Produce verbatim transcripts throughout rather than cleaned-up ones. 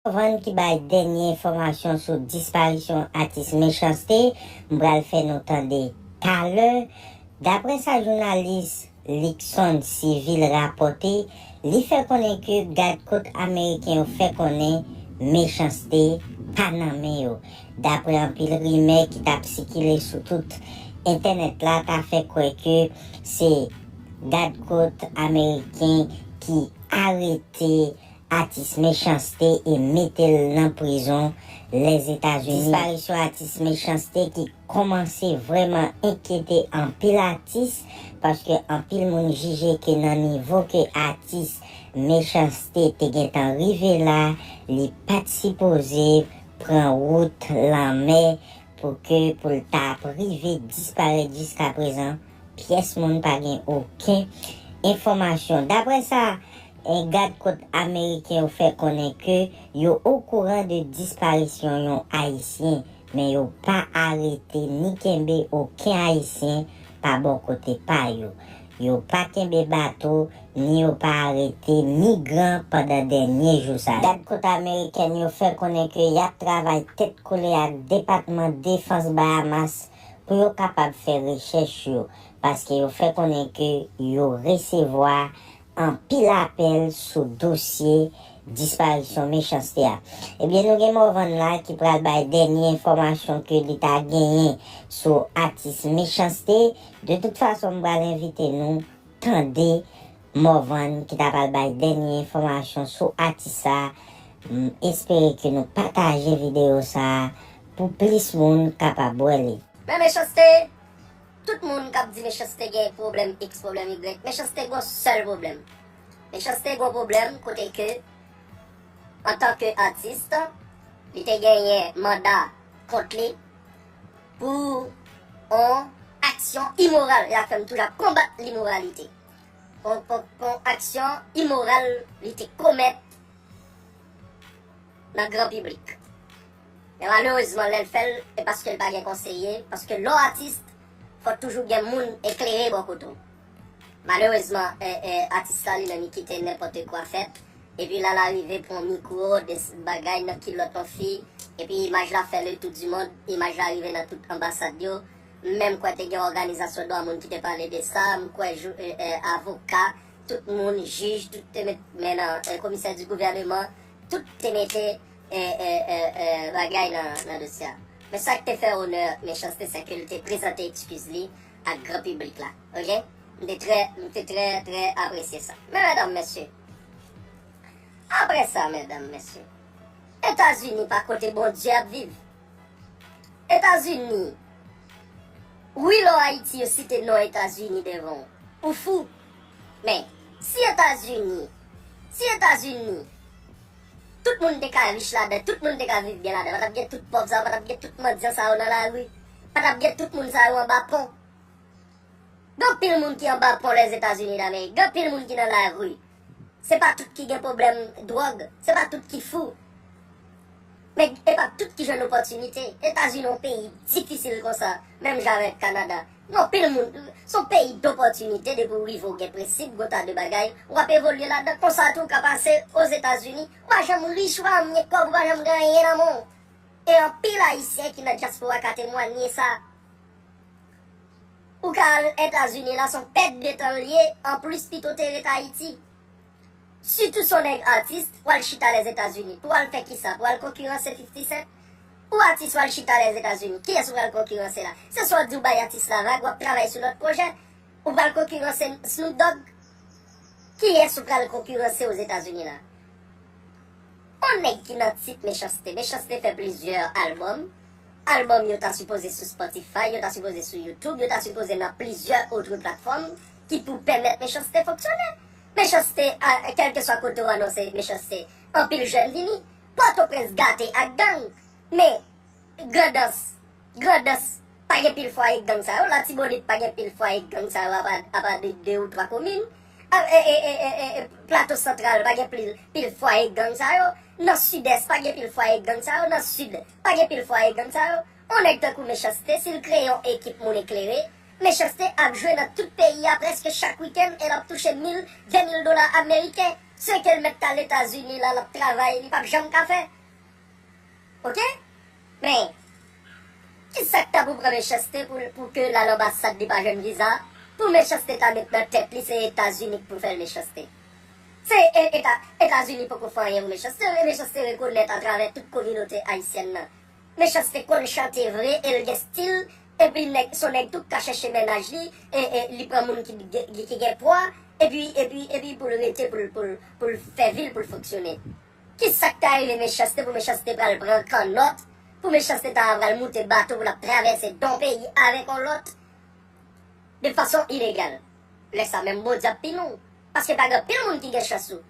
Morvan ki bay dènye enfòmasyon sou disparisyon atis Mechanste, m pral fè nou tande talè. Daprè sa jounalis Luckson Civil rapòte, li fè konnen ke gad kot ameriken yo fè konnen Mechanste pa nan men yo. Daprè anpil rimè ki t ap sikile sou tout entènèt la, ta fè kwè ke se gad kot ameriken ki arete atis Mechanste e mete l nan prizon Lèzetazini. Disparisyon atis Mechanste ki kòmanse vrèman enkyete anpil atis, paske anpil moun jije ke nan nivo ke atis Mechanste te gentan rive la, li pa t sipoze pran wout lanmè pou ke pou l ta ap rive disparèt jiskaprezan. Pyès moun pa gen okenn enfòmasyon. Daprè sa, eh, gad kot ameriken yo fè konnen ke yo okouran de disparisyon yon ayisyen, men yo pa arete ni kenbe okenn ayisyen pa bò kote pa yo. Yo pa kenbe bato, ni yo pa arete migran pandan dènye jou sa yo. Gad kot amerikèn yo fè konnen ke y ap travay tèt kole ak Depatman Defans Bahamas pou yo kapab fè rechèch yo, paske yo fè konnen ke yo resevwa anpil apèl sou dosye disparisyon Mechanste a. Ebyen, nou gen Morvan la ki pral bay dènye enfòmasyon ke li ta genyen sou atis Mechanste. De tout fason, m pral envite nou tande Morvan ki ta pral bay dènye enfòmasyon sou atis sa. M espere ke nou pataje videyo sa pou plis moun kapab wè li. Men Mechanste, tout moun k ap di Mechanste gen pwoblèm X, pwoblèm Y, Mechanste gon sèl pwoblèm. Mechanste gon pwoblèm kote ke, antanke atis, li te genyen manda kont li pou on aksyon imoral. E sa k fè m toujou ap konbat limoralite. On, on, on aksyon imoral li te komèt nan gran piblik. Men malerezman, lè l fè l, e paske l pa gen konseye, paske lè w atis, fò toujou gen moun eklere bò kote w. Malerezman, e, e, atis la li menm li kite nenpòt kwa fèt, epi l al arive pran mikwo, de bagay nan kilòt yon fi, epi imaj la fè le tour du monde, imaj la rive nan tout anbasad yo. M menm kwè te gen òganizasyon dwa moun ki te pale de sa, m kwè jou, e, e, avoka, tout moun, jij, tout te met men nan, e, komisè di gouvèneman, tout te mete, e, e, e, e, bagay nan, nan dosye a. Men sa k te fè onè Mechanste, se ke l te prezante ekskiz li ak gran piblik la. Oke? M te trè, m te trè, trè apresye sa. Men medam, mesye, apre sa, medam, mesye, Etazini pa kote Bondye ap viv. Etazini. Wi, lè w Ayiti, yo site non Etazini devan w. Ou fou. Men, si Etazini, si Etazini, tout moun te ka rich ladan, tout moun te ka viv byen ladan, pa t ap gen tout pòv sa yo, pa t ap gen tout mandyan sa yo nan lari, pa t ap gen tout moun sa yo anba pon. Gen anpil moun ki anba pon Lèzetazini Damerik. Gen anpil moun ki nan lari. Se pa tout ki gen pwoblèm dwòg. Se pa tout ki fou. Men e pa tout ki jwenn opòtinite. Etazini yon peyi difisil konsa, menm jan avèk Kanada. Gen anpil moun, se yon peyi dopòtinite depi w rive w gen prensip, gon ta de bagay, w ap evolye ladan. Konsa tou w ka pase Ozetazini, w pa janm rich, w pa janm gen kòb, w pa janm gen anyen nan men w. E anpil Ayisyen ki nan dyaspora ka temwanye sa. Ou ka al Etazini la, se yon pèt de tan l ye, anplis pito te ret Ayiti. Sitou si w nèg atis, w al chita Lèzetazini. Pou w al fè kisa? Pou w al konkiranse fifty Cent? Ou atis, w al chita Lèzetazini. Kiyès ou pral konkiranse la? Se swa w di w bay atis la vag, w ap travay sou lòt pwojè. Ou pral konkiranse Snoop Dogg? Kiyès ou pral konkiranse Ozetazini la? On nèg ki nan tit Mechanste. Mechanste fè plizyè albòm. Albòm yo ta sipoze sou Spotify, yo ta sipoze sou YouTube, yo ta sipoze nan plizyè otre platfòm ki pou pèmèt Mechanste fonksyone. Mechanste, a, kèlkeswa kote w anonse Mechanste, anpil jèn vini. Pòtoprens gate ak gang. Men, Grandans, Grandans, pa gen pil fwaye gang sa yo. Latibonit pa gen pil fwaye gang sa yo, apa, apa de, de ou twa komin. A, e, e, e, e, e, e, Plato Santral pa gen pil, pil fwaye gang sa yo. Nan Sidès pa gen pil fwaye gang sa yo. Nan Sid pa gen pil fwaye gang sa yo. On nèg tankou Mechanste, si l kreye yon ekip moun eklere, Mechanste ap jwe nan tout peyi a prèske chak wikenn e l ap touche mil, ven mil dola ameriken. Se ke l mèt al Etazini la, l ap travay, li p ap janm ka fè. Ok? Men, kisa k ta pou pran Mechanste pou, pou ke l al anbasad li pa jwenn viza? Pou Mechanste ta met nan tèt li se Etazini k pou fè l Mechanste. Se e, eta, Etazini poko fè anyen pou Mechanste, e Mechanste rekonèt atravè tout kominote ayisyèn nan. Mechanste konn chante vre, e l gen stil, epi nèg, se yon nèg tou k ka chèche mennaj li, e, e li pran moun ki, ki, ki gen pwa, epi, epi, epi pou l rete, pou l, pou l, pou l fè vi l, pou l fonksyone. Kisa k ta rive Mechanste pou Mechanste pral pran kannòt, pou Mechanste ta pral moute bato pou l ap travèse don peyi avèk yon lòt de fason ilegal? Lè sa menm Bondye ap pini w. Paske pa gen anpil moun ki gen chans ou.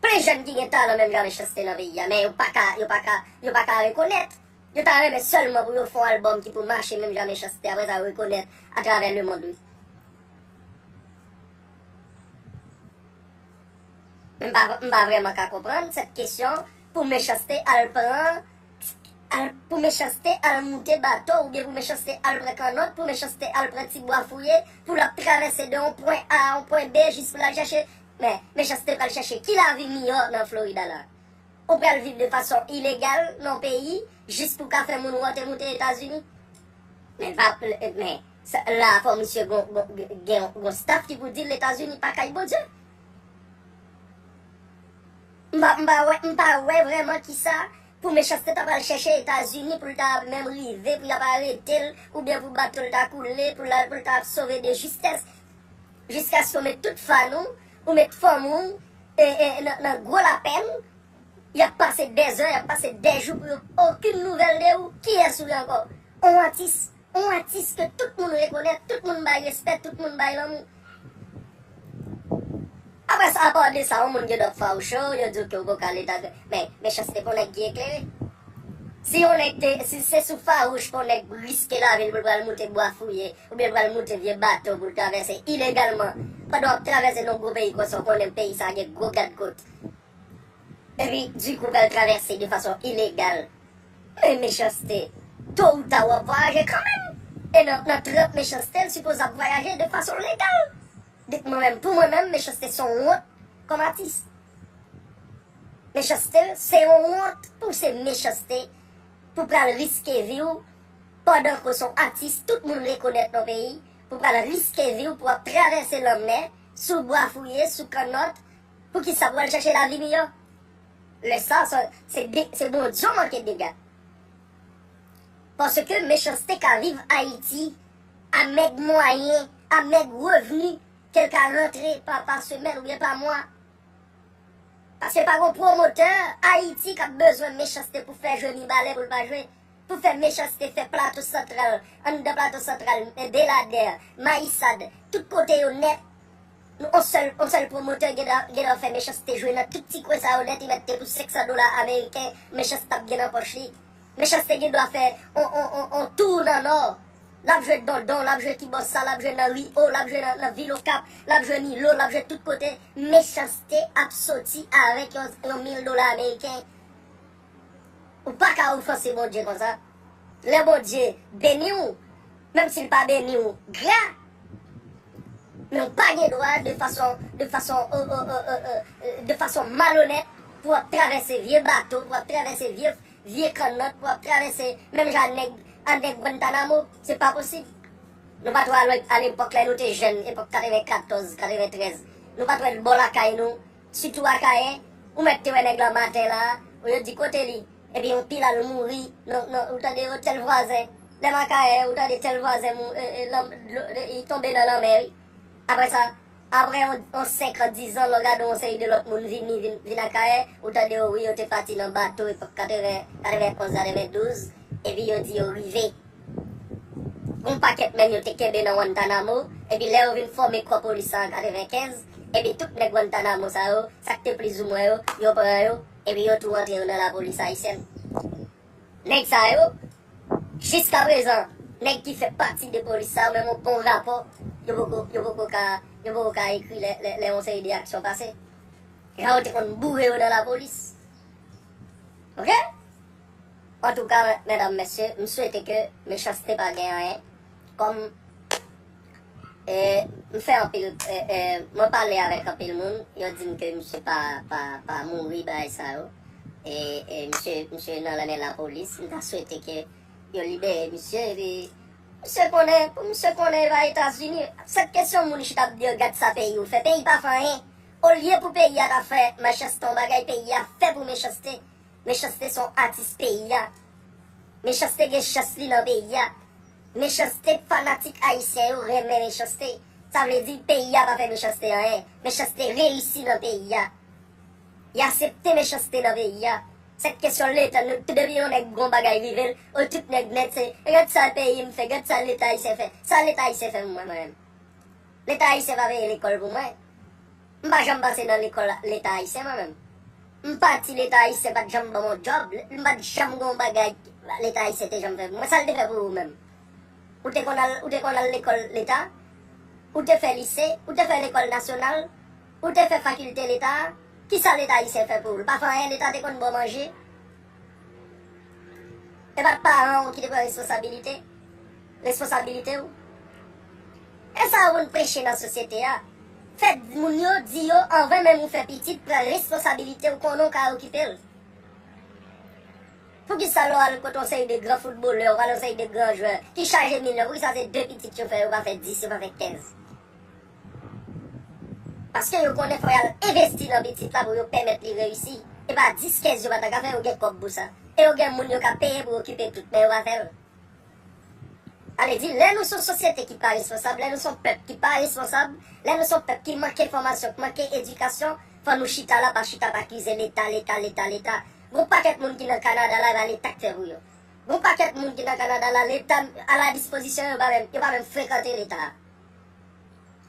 Plen jèn ki gen talan menm jan Mechanste nan peyi a, men yo pa ka, yo pa ka, yo pa ka rekonèt. Yo ta renmen sèlman pou yo fè yon albòm ki pou mache menm jan Mechanste, apre sa yo rekonèt atravè lemonn, wi. M pa, m pa vrèman ka konprann sèt kesyon pou Mechanste al pran, al, pou Mechanste al moute bato, oubyen pou Mechanste al pran kannòt, pou Mechanste al pran ti bwa fouye, pou l ap travèse de yon pwen A a yon pwen B jis pou l al chèche. Men, Mechanste pral chèche ki lavi miyò nan Florida la? Ou pral viv de fason ilegal nan yon peyi jis pou w ka fè moun wè w te moute Etazini? Men, pa, men, sa, la fò misye gon, gon, gen yon staff ki pou di l Etazini pa kay Bondye. M pa, m pa wè, m pa wè vrèman kisa pou Mechanste ta pral chèche Etazini pou l ta menm rive, pou y ap arete l, oubyen pou bato l ta koule, pou l, pou l ta sove de jistès. Jiskaske w met tout fan ou, ou met fanmi w, e, e, nan, nan gwo lapèn, y ap pase dèzè, y ap pase dèjou pou yo okenn nouvèl de ou. Kiyès ou ye ankò? On atis. On atis ke tout moun rekonèt, tout moun bay respè, tout moun bay lanmou. Apre sa, apa de sa, yon moun gen dwa fè w cho, yo di w ke w poko al Etazini. Men, Mechanste pa yon nèg ki eklere. Si yon nèg te, si se sou fawouch pou yon nèg riske lavi l pou l pral moute bwa fouye, oubyen l pral moute vye bato pou l travèse ilegalman, pandan w ap travèse nan yon gwo peyi konsa, w konnen peyi sa gen gwo gad kot. Epi, dikou, pral travèse de fason ilegal. Men Mechanste, to ou ta w ap vwayaje kanmenm. E nan, nan trant Mechanste, l sipoze ap vwayaje de fason legal. Donk mwen menm, pou mwen menm, Mechanste se yon wont kòm atis. Mechanste, se yon wont pou se Mechanste pou pral riske vi w pandan ke w se yon atis, tout moun rekonèt nan peyi, pou pral riske vi w pou w ap travèse lanmè, sou bwa fouye, sou kannòt, Poukisa pou al chèche lavi miyò? Lè sa, sa, se de, se Bondye w manke dega. Paske Mechanste ka viv Ayiti a mèg mwayen, a mèg revni ke l ka rantre pa, pa semèn oubyen pa mwa. Paske pa gon pwomotè Ayiti k ap bezwen Mechanste pou fè jwe Mibalè pou l pa jwe. Pou fè Mechanste fè Plato Santral, anndan Plato Santral, Beladè, Mayisad, tout kote yo nèt. Nou, on sèl, on sèl pwomotè gen dwa, gen dwa fè Mechanste jwe nan tout ti kwen sa yo nèt, li mèt te pou senk san dola ameriken, Mechanste t ap gen nan pòch li. Mechanste gen dwa fè on, on, on, on tou nan Nò. L ap jwe Dondon, l ap jwe Kibòsa, l ap jwe nan Rio, l ap jwe nan, nan Vil Okap, l ap jwe Milo, l ap jwe tout kote. Mechanste ap soti avèk yon, yon mil dola ameriken. Ou pa ka ofanse Bondye konsa. Lè Bondye beni w, menm si l pa beni w gra, men w pa gen dwa de fason, de fason, euh, euh, euh, euh, euh, de fason malonèt pou w ap travèse vye bato, pou w ap travèse vye, vye kannòt, pou w ap travèse menm jan a nèg, a nèg Guantanamo. Se pa posib. Nou pa t wè a lepòk lè nou te jèn, epòk katrevenkatòz, katreventrèz, nou pa t wè l bò lakay nou. Sitou Akayè, ou mèt te wè nèg la maten la, ou yo di kote li, epi yon pil al mouri, nan, nan, ou tande yo tèl vwazen. Lè m Akayè, ou tande tèl vwazen mou, e, e, lanm, dlo, e, li tonbe nan lanmè, wi. Apre sa, apre yon, yon senk an, diz an, lè w gade yon seri de lòt moun vini, vin, vin Akayè, ou tande yo, wi, yo te pati nan bato, epòk katreven, katrevenonz, katrevendouz, epi yo di yo rive. Gon pakèt nèg yo te kenbe nan Guantanamo, epi lè yo vin fòme kò polis sa an katrevenkenz, epi tout nèg Guantanamo sa yo, sa k te plizoumwen yo, yo pran yo, epi yo tou antre yo nan lapolis ayisyèn. Nèg sa yo, jiskaprezan, nèg ki fè pati de polis sa yo, menm yon bon rapò, yo poko, yo poko ka, yo poko ka ekri lè, lè, lè yon seri de aksyon pase. Jan yo te konn boure yo nan lapolis. Ok? Antouka, medam, mesye, m swete ke Mechanste pa gen anyen. Kòm, e, m fè anpil, e, e, mwen pale avèk anpil moun, yo di m ke misye pa, pa, pa mouri, bagay sa yo. E, e misye, misye nan lanmen lapolis, m ta swete ke yo libere misye, epi misye konnen, pou misye konnen e pa Etazini. Sèt kesyon moun chita ap di yo, gad sa peyi ou fè. Peyi pa fè anyen. Olye pou peyi a ta fè Mechanste yon bagay, peyi a fè pou Mechanste. Mechanste se yon atis peyi a. Mechanste gen chans li nan peyi a. Mechanste, fanatik ayisyen yo renmen Mechanste. Sa vle di peyi a pa fè Mechanste anyen. Mechanste reyisi nan peyi a. Y aksepte Mechanste nan peyi a. Sèt kesyon leta, nou, depi yon nèg gon bagay rive l, o, tout nèg nèt se, gad sa peyi m fè, gad sa leta ayisyen fè. Sa leta ayisyen fè pou mwen, mwen menm? Leta ayisyen pa peye lekòl pou mwen. M pa janm pase nan lekòl leta ayisyen, mwen menm. M pati, leta ayisyen pa t janm ban m yon djòb, m pa t janm gon bagay leta ayisyen te janm fè pou mwen. Sa l te fè pou ou menm? Ou te konn al, ou te konn al lekòl leta? Ou te fè lise? Ou te fè lekòl nasyonal? Ou te fè fakilte leta? Kisa leta ayisyen fè pou ou? L pa fè anyen, leta te konn ba w manje? E pa t paran w ki te pran responsabilite? Responsabilite w? E sa yo konn preche nan sosyete a. Fè moun yo di yo, anvan menm ou fè pitit, pran responsabilite w, konnen w ka okipe l. Poukisa lè w al kote yon seri de gran foutbolè, w al yon seri de gran jwè ki chaje milyon, poukisa se de pitit yo fè, yo pa fè dis, yo pa fè kenz? Paske yo konnen fò y al envesti nan pitit la pou yo pèmèt li reyisi. E pa dis kenz yo pa ta ka fè, yo gen kòb pou sa. E yo gen moun yo ka peye pou okipe tout, men yo pa fè l. Sa vle di, lè nou se yon sosyete ki pa responsab, lè nou se yon pèp ki pa responsab, lè nou se yon pèp ki manke fòmasyon, ki manke edikasyon, fò nou chita la, pa chita ap akize leta, leta, leta, leta. Gon pakèt moun ki nan Kanada la, e pa leta k fè pou yo. Gon pakèt moun ki nan Kanada la, leta a la dispozisyon yo, pa menm, yo pa menm frekante leta.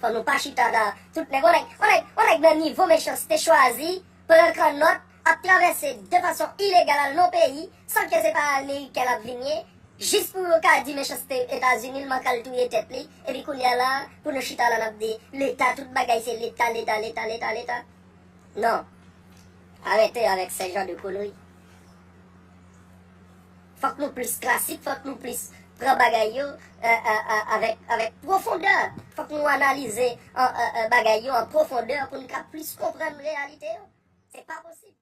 Fò nou pa chita la. Tout nèg, on nèg, on nèg, on nèg nan nivo Mechanste chwazi pran kannòt, ap travèse de fason ilegal al nan peyi, san ke se pa Ameriken l ap vin ye, jis pou yo ka di Mechanste Etazini, l manke al touye tèt li, epi kounye a la, pou nou chita la, n ap di leta, tout bagay se leta, leta, leta, leta, leta. Non. Arete avèk se jan de konri. Fòk nou plis klasik, fòk nou plis pran bagay yo, e, e, e, avèk, avèk pwofondè. Fòk nou analize, e, e, e, bagay yo an pwofondè pou n ka plis konprann reyalite yo. Se pa posib.